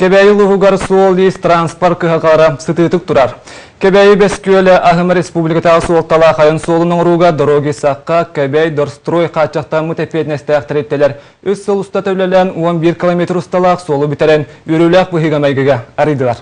Кэбээйи улууһугар суол-иис транспорт кыһалҕалара сытыытык турар. Кэбээйи Бэс Күөлэ Аһыма республикатааҕы суолталаах айан суолун оҥорууга Дороги Сахха, Кэбэй, Дорстрой хааччахтаммыт эппиэтинэстээх тэрилтэлэр үс сыл устата үлэлээн 11 километр усталаах суолу бүтэрэн үөрүүлээх быһыыга-майгыга арыйдылар.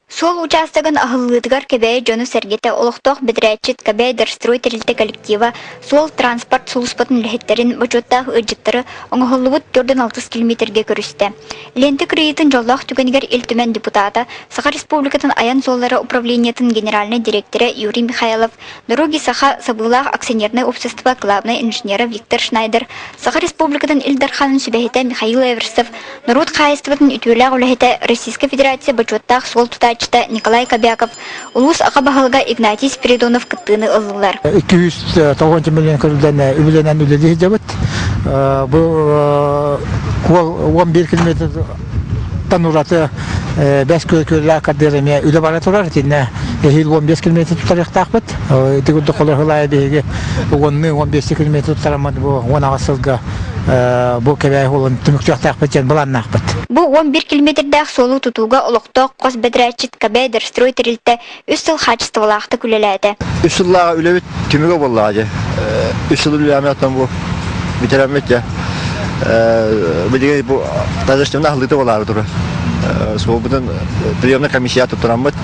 Суол учаастагын аһыллыытыгар Кэбээйи дьоно-сэргэтэ, олохтоох бэдэрээтчит Кэбээйдорстрой тэрилтэ коллектива, суол-транспорт сулууспатын үлэһиттэрин, бочуоттаах ыалдьыттары оҥоһуллубут 46 километрга көрүстэ. Лиэнтэ кырыйыытын дьоллоох түгэнигэр Ил Түмэн депутата, Саха Республикатын айан суоллара управлениетын генеральнай дириэктэрэ Юрий Михайлов, Дороги Саха сабыылаах акционернай общество главнай инженера Виктор Шнайдер, Саха Республикатын Ил Дарханын сүбэһитэ Михаил Эверстов, норуот хаһаайыстыбатын үтүөлээх үлэһитэ, Российскай Федерация бочуоттаах суол тутааччыта Николай Кобяков, улуус аҕа баһылыга Игнатий Спиридонов кыттыыны ыллылар. 290 миллион көрүллэн үбүлэнэн үлэлии сылдьабыт. Бу 11 километр тан ураты бэс күөллээх кардыыр эмиэ үлэ бара турар. Итиннэ эһиил 15 километр тутарыахтаахпыт. Ити курдук холоһулаайа биһиги уоннуу 15 километр тутараммыт бу 18 сылга бу кэбээһи уолун түмүктүөхтээхпит диэн былааннаахпыт. Бу 11 километрдаах суолу тутууга олохтоох хос бэдэрээтчит КБ Дорстрой тэрилтэ үс сыл хаачыстыбалаахтык үлэлээтэ. Үс сыллааҕы үлэбит түмүгэ буоллаҕа дьэ. Үс сыл үлэлээммит оттон бу бүтэрэммит дьэ. Билигин бу торжественнай аһыллыыта буолаары турар. Суолбутун приемная комиссия туттараммыт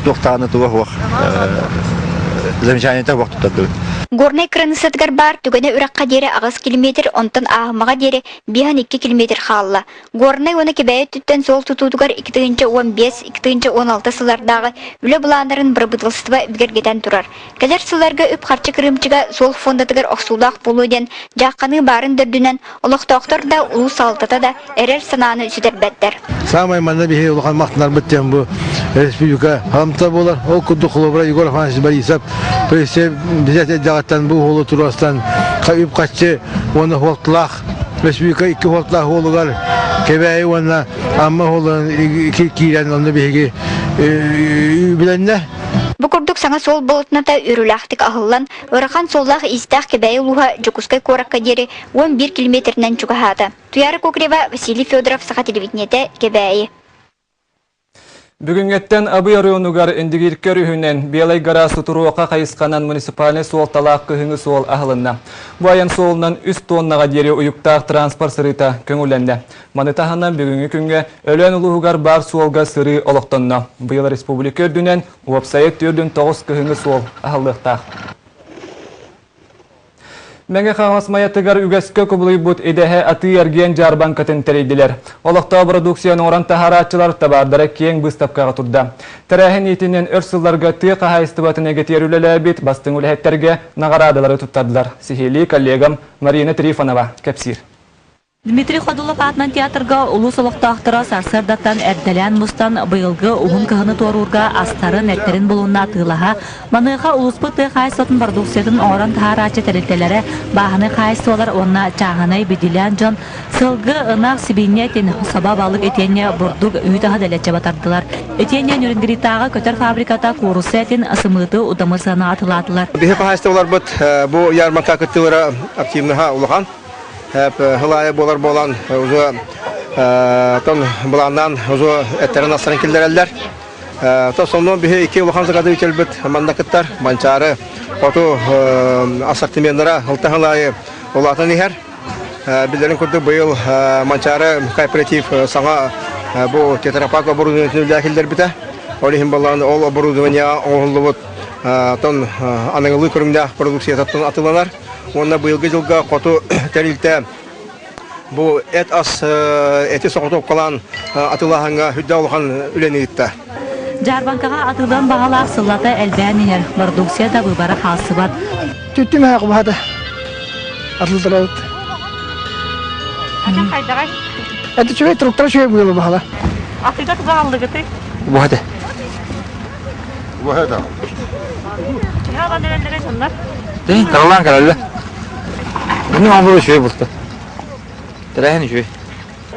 туохтааны туга суох замечаниета суох туттардыбыт. Горнай кыраныыссатыгар баар Түгэнэ үрэххэ диэри 8 километр, онтон Ааһымаҕа диэри 52 километр хаалла. Горнай уонна Кэбээйи өттүттэн суол тутуутугар 2015-2016 сыллардааҕы үлэ былааннарын бырабыыталыстыба бигэргэтэн турар. Кэлэр сылларга үп-харчы кырыымчыга суол фондатыгар охсуулаах буолуо диэн дьаахханыы баарын төрдүнэн олохтоохтор да, улуус салалтата да эрэл санааны сүтэрбэттэр. Саамай манна биһиги улахан махтанарбыт диэн бу республика халамта буолар. Ол курдук холобура Егор Афанасьевич Борисов бизе эрдэҕиттэн бу уолу туруорсан үп-харчы уонна хуолталаах республика икки хуолталаах уолугар Кэбээйи уонна Амма уолун киирэн онно биһиги үбүлэннэ. Бу курдук саҥа суол болотуната үөрүүлээхтик аһыллан, ыарахан суоллаах-иистээх Кэбээйи улууһа Дьокуускай куоракка диэри 11 километринэн чугаһаата. Туяра Кокрева, Василий Федоров, Саха телевидениетэ, Кэбээйи. Бүгүҥҥэттэн Абый оройуонугар Индигирка өрүһүнэн Белай гора Сутуруоха хайысханан муниципальнай суолталаах кыһыҥҥы суол аһылынна. Бу айан суолунан үс тоннаҕа диэри уйуктаах транспорт сырыыта көҥүллэннэ. Маны таһынан бүгүҥҥү күҥҥэ Өлөөн улууһугар баар суолга сырыы олохтонно. Быйыл республика үрдүнэн уопсайа 49 кыһыҥҥы суол аһыллыахтаах. Мэҥэ Хаҥалас Майатыгар үгэскэ кубулуйбут идэһэ атыы-эргиэн дьаарбаҥкатын тэрийдилэр. Олохтоох бородууксуйаны оҥорон таһаарааччылар табаардара киэҥ быыстапкаҕа турда. Тэрээһин иитинэн өр сылларга тыа хаһаайыстыбатын эйгэтигэр үлэлээбит бастыҥ үлэһиттэргэ наҕараадалары туттардылар. Сиһилии коллегам Марина Трифонова кэпсиир. Дмитрий Ходулов аатынан театрга улуус олохтоохторо сарсыардаттан эрдэлээн мустан быйылгы уһун кыһыны туоруурга астарын, эттэрин булунна атыылаһа, маныаха улууспут тыа хаһаайыстыбатын бородууксуйатын оҥорон таһаарааччы тэрилтэлэрэ, бааһынай хаһаайыстыбалар уонна чааһынай бидилээн дьон сылгы, ынах, сибиинньэ этин, собо балык итиэннэ бурдук үүт аһа дэлэччэ батардылар. Итиэннэ Нюрингритааҕы көтөр фабриката куурусса этин, сымыыты удамыр сыанаҕа атыылаатылар. Биһи хаһаайыстыбаларбыт бу ярмарка кыттыылара активнаһа улахан. Хылаайа буолар буолан уже тон былааннаан уже эттерин астарын киллэрэллэр. То сонно биһи икки улахан заготовительбит манна кыттар Манчаары хоту ассортименнара ылтаһылаайы улаатан иһэр. Билэрин курдук быйыл Манчаары кооператив саҥа бу тетрапак оборудованиетын үлэҕэ киллэрбитэ. Ол иһин балаан ол оборудование оҥоһуллубут тон аныгылыы көрүҥнээх продукциятыттан атыыланар. Уонна быйылгы дьылга хоту тэрилтэ бу эт ас эти соҕотуопкалаан атыылааһыҥҥа үрдээх улахан үлэни ыытта. Дьаарбаҥкаҕа атыылыан баҕалаах сыллата элбээн иһэр, бородууксуйа да быыбара хаалсыбат. Түттүм эһэ кубаһата атылтарабыт. Атын хайдаҕай? Это үчүгэй туруктара үчүгэй быылы баһала. Атыыга туга аллыгыты? Кубаһата. Кубаһата. Төһө дьоннор? Тин каралаан кэлэллэ. Мин оҥору үчүгэй булта. Тэрээһин үчүгэй.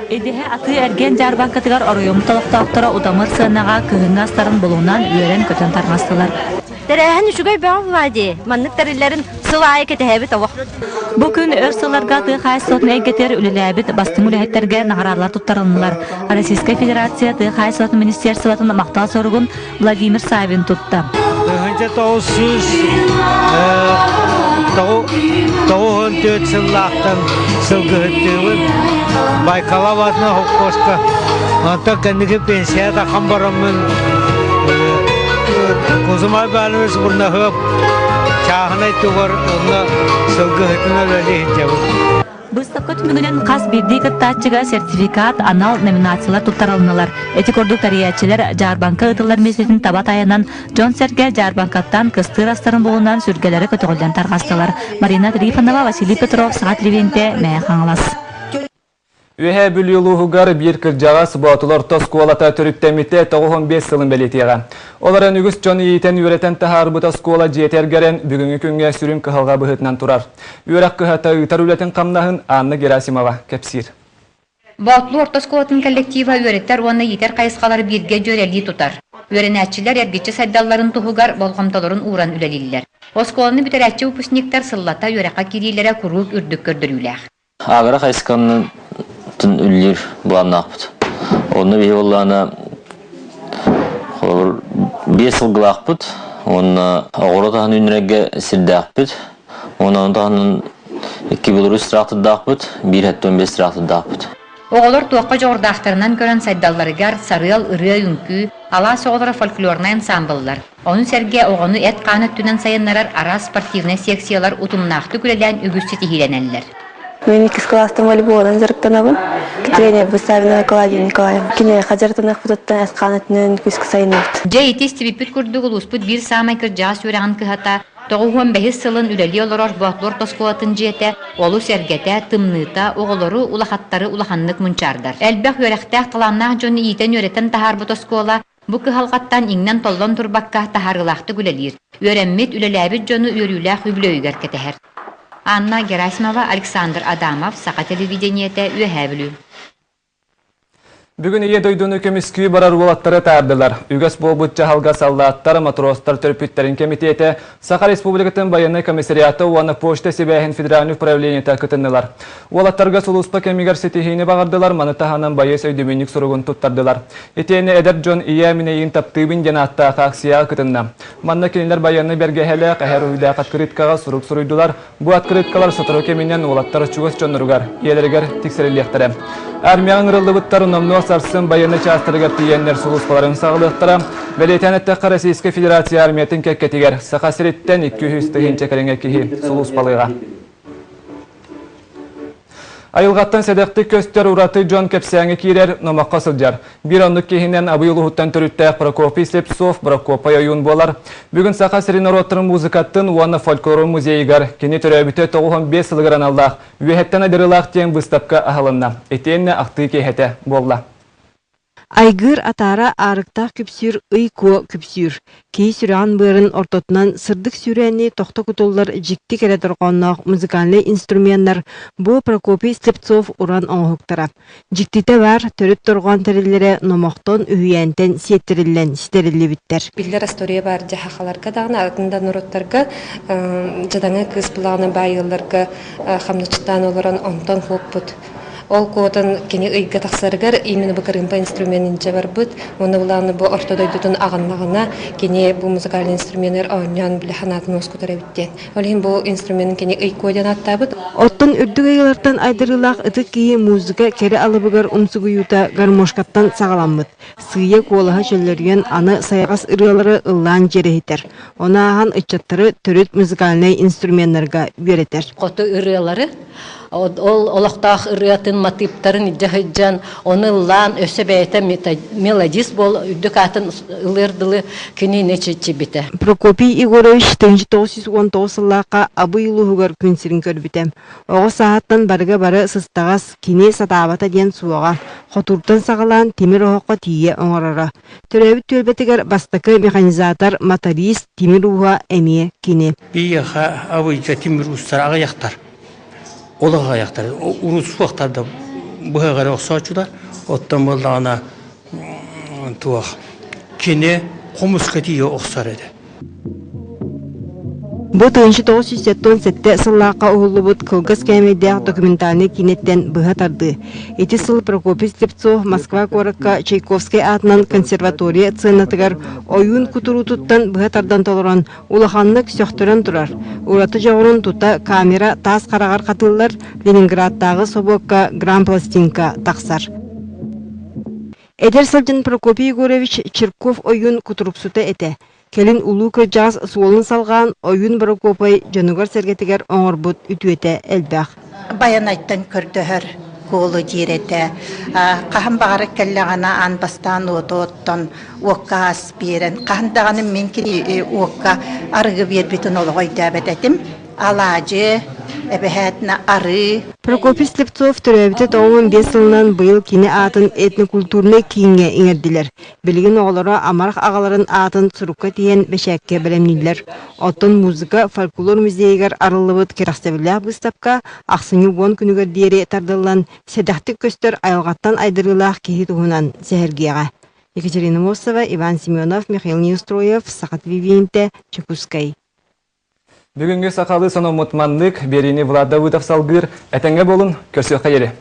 Идэһэ атыы-эргиэн дьаарбаҥкатыгар оройуоммут олохтоохторо удамыр сыанаҕа кыһыҥҥы астарын булунан үөрэн-көтөн тарҕастылар. Тэрээһин үчүгэй бөҕө буолаа дии. Маннык тэриллэрин сыл аайы кэтэһэбит олох. Бу күн өр сылларга тыа хаһаайыстыбатын эйгэтигэр үлэлээбит бастыҥ үлэһиттэргэ наҕараадалар туттарылыннылар. Российскай Федерация тыа хаһаайыстыбатын министерствотын махтал суругун Владимир Савин тутта. 1994 сыллаахтан сылгыһыттыыбын. Байкала атына холкуоска. Онтон кэнники пенсия тахан бараммын Кузьма Иванович Бурнаһыап чааһынай тугар онно сылгыһытын үлэлии сылдьабын. Быыстапка түмүгүнэн хас биирдии кыттааччыга сертификат, анал номинациялар туттарылыннылар. Ити курдук тэрийээччилэр дьаарбаҥка ыытыллар миэстэтин таба тайанан, дьон-сэргэ дьаарбаҥкаттан кыстыыр астарын булунан сүргэлэрэ көтөҕүллэн тарҕастылар. Марина Трифонова, Василий Петров, Саха телевидениетэ, Мэҥэ Хаҥалас. Үөһээ Бүлүү улууһугар биир кырдьаҕас Боотул орто оскуолата төрүттэммитэ 95 сылын бэлиэтиэҕэ. Ол эрэн үгүс дьон иитэн-үөрэтэн таһаарбыт оскуола дьиэтэ эргэрэн бүгүҥҥү күҥҥэ сүрүн кыһалҕа быһыытынан турар. Үөрэх кыһата ыытар үлэтин хамнаһын Анна Герасимова кэпсиир. Боотулуу орто оскуолатын коллектива үөрэтэр уонна иитэр хайысхалары бииргэ дьүөрэлии тутар. Үөрэнээччилэр эргиччи сайдалларын туһугар болҕомтолорун ууран үлэлииллэр. Оскуоланы бүтэрээччи выпускниктар сыллата үөрэххэ киириилэрэ куруук үрдүк көрдөрүүлээх. Агро хайысханан үллүүр былааннаахпыт. Онно биһи буоллаҕына холобур биэс сылгылаахпыт уонна оҕуруот аһын үүннэрэргэ сирдээхпит. Уонна ону таһынан икки Беларусь трактордаахпыт, биир 75 трактордаахпыт. Оҕолор туохха дьоҕурдаахтарынан көрөн сайдалларыгар сарыал, ырыа-үҥкүү, алаас оҕолоро фольклорнай ансаамбыллар, ону сэргэ оҕону эт-хаан өттүнэн сайыннарар араас спортивнай секциялар утумнаахтык үлэлээн үгүс ситиһиилэнэллэр. Мен иккис кылаастан волейболунан дьарыктанабын. Тренер Савина Николаевна Николаев. Киниэхэ дьарыктаныахпытыттан эт-хаан өттүнэн күүскэ сайынныбыт. Дьэ ити истибиппит курдук улууспут биир саамай кырдьаҕас үөрэҕин кыһата 95 сылын үлэлии олорор Боотулар оскуолатын дьиэтэ олус эргэтэ, тымныыта, оҕолору, улахаттары улаханнык мунчаардар. Элбэх үөрэхтээх талааннаах дьону иитэн-үөрэтэн таһаарбыт оскуола бу кыһалҕаттан иҥнэн-толлон турбакка таһаарыылаахтык үлэлиир, үөрэммит, үлэлээбит дьону үөрүүлээх үбүлүөйүгэр кэтэһэр. Анна Герасимова, Александр Адамов, Саха телевидениетэ, Үөһээ Бүлүү. Бүгүн Ийэ дойдуну көмүскүү барар уолаттары таардылар. Үгэс буолбут дьаһалга саллааттар, матростар төрөппүттэрин кэмитиэтэ, Саха Республикатын байыаннай комиссариата уонна почта сибээһин федеральнай управлениета кытыннылар. Уолаттарга сулууспа кэмигэр ситиһиини баҕардылар, маны таһынан байыас өйдөбүнньүк суругун туттардылар. Итиэннэ эдэр дьон Ийээ мин эйигин таптыыбын диэн ааттаах акцияҕа кытынна. Манна кинилэр байыаннай бэргэһэлээх, эһэр уһуйдаах открыткаҕа сурук суруйдулар, Бу открыткалар сотору кэминэн уолаттар чугас дьонноругар, ийэлэригэр тиксэриллиэхтэрэ. Армияҕа ыҥырыллыбыттар номнуо сарсын байыаннай чаастарыгар тиийэннэр сулууспаларын саҕалыахтара. Бэлиэтээн эттэххэ, Российскай Федерация армиятын кэккэтигэр Саха сириттэн 200 тыһыынча кэриҥэ киһи сулууспалыаҕа. Айылҕаттан сэдэхтик көстөр ураты дьон кэпсээҥҥэ киирэр, номоххо сылдьар. Биир оннук киһинэн Абый улууһуттан төрүттээх Прокопий Слепцов Прокопай ойуун буолар. Бүгүн Саха сирин норуоттарын музыкатын уонна фольклорун музейыгар кини төрөөбүтэ 95 сылыгар аналлаах Үөһэттэн айдарыылаах диэн быыстапка аһылынна. Итиэннэ ахтыы киэһэтэ буолла. Айгыыр атаара аарыктаах күпсүүр ый куо күпсүүр, киһи сүрэҕин-быарын ортотунан сырдык сүүрээни тохто кутуллар дьикти кэрэ дорҕоонноох музыкальнай инструменнар бу Прокопий Слепцов уран оҥоһуктара. Дьиктитэ баар, төрүт дорҕоон тэриллэрэ номохтон, үһүйээнтэн сиэттэриллэн ситэриллибиттэр. Биллэр история баар дьэ сахаларга даҕаны, атын да норуоттарга дьадаҥы кыыс былаҕына баай ыалларга хамначчытаан олорон онтон куоппут. Ол куотан кини ыйга тахсарыгар именно бу кырыымпа инструмент инчэ барбыт. Уонна былааны бу орто дойдутун аҕыннаҕына кини бу музыкальный инструменнар оонньоон били санаатын уоскутар эбит диэн. Ол иһин бу инструментын кини ый куо диэн ааттаабыт. Оттон үрдүк ыйылартан айдарыылаах ытык киһи музыка кэрэ алыбыгар умсугуйуута гармошкаттан саҕаламмыт. Сыыйа куолаһа чөллөрүйэн аны сайаҕас ырыалары ыллаан дьиэрэһитэр. Ону ааһан ыччаттары төрүт музыкальнай инструменнарга үөрэтэр. Хоту ырыалары ол олохтоох ырыатын матыыптарын илдьэ сылдьан ону ыллаан өссө бэйэтэ мелодист буол үрдүк аатын ылыар дылы кинини чиччибитэ. Прокопий Егорович 1919 сыллаахха Абый улууһугар күн сирин көрбүтэ. Оҕо сааһыттан барыга бары сыстаҕас, кини сатаабата диэн суоҕа. Хотууртан саҕалаан тимир оһоххо тиийэ оҥороро. Төрөөбүт түөлбэтигэр бастакы механизатор, моторист тимир ууһа эмиэ кини. Биһиэхэ Абыйга тимир уустара аҕыйахтар. Олох аҕыйахтар. Урут суохтар да быһа эрэ охсооччулар. Оттон буоллаҕына туох кини хомуска тиийэ охсор этэ. Бу 1977 сыллаахха уһуллубут кылгас кээмэйдээх документальнай киинэттэн быһа тардыы. Ити сыл Прокопий Слепцов Москва куоракка Чайковскай аатынан консерватория сценатыгар ойуун кутуруутуттан быһа тардан толорон улаханнык сөхтөрөн турар. Ураты дьоҕурун тута камера таас хараҕар хатыыллар, Ленинградтааҕы собуокка грампластинка тахсар. Эдэр сылдьан Прокопий Егорович Чирков ойуун кутуруксута этэ. Кэлин улуу кырдьаҕас суолун салҕаан Ойуун Борокуопай дьонугар-сэргэтигэр оҥорбут үтүөтэ элбэх. Байанайтан көрдөһөр куолу диир этэ. Хаһан баҕарар кэллэҕинэ аан бастаан уоту оттон уокка ас биэрэн, хаһан даҕаны мин кини уокка арыгы биэрбитин олоҕо өйдөөбөт этим. Алаадьы, эбэһээтинэ арыы. Прокопий Слепцов төрөөбүтэ 95 сылынан быйыл кини аатын этнокультурнай кииҥҥэ иҥэрдилэр. Билигин оҕолоро амарах аҕаларын аатын сурукка тиһэн бэчээккэ бэлэмнииллэр. Оттон музыка фольклор музейыгар арыллыбыт кэрэхсэбиллээх быыстапка ахсынньы уон күнүгэр диэри тардыллан, сэдэхтик көстөр айылҕаттан айдарыылаах киһи туһунан сэһэргиэҕэ. Екатерина Мосова, Иван Семенов, Михаил Неустроев, Саха телевидениетэ, Чекускай. Бүгүҥҥү сахалыы сонуммут маннык, биэриини Влад Давыдов салгыыр. Этэҥҥэ буолун, көрсүөххэ диэри.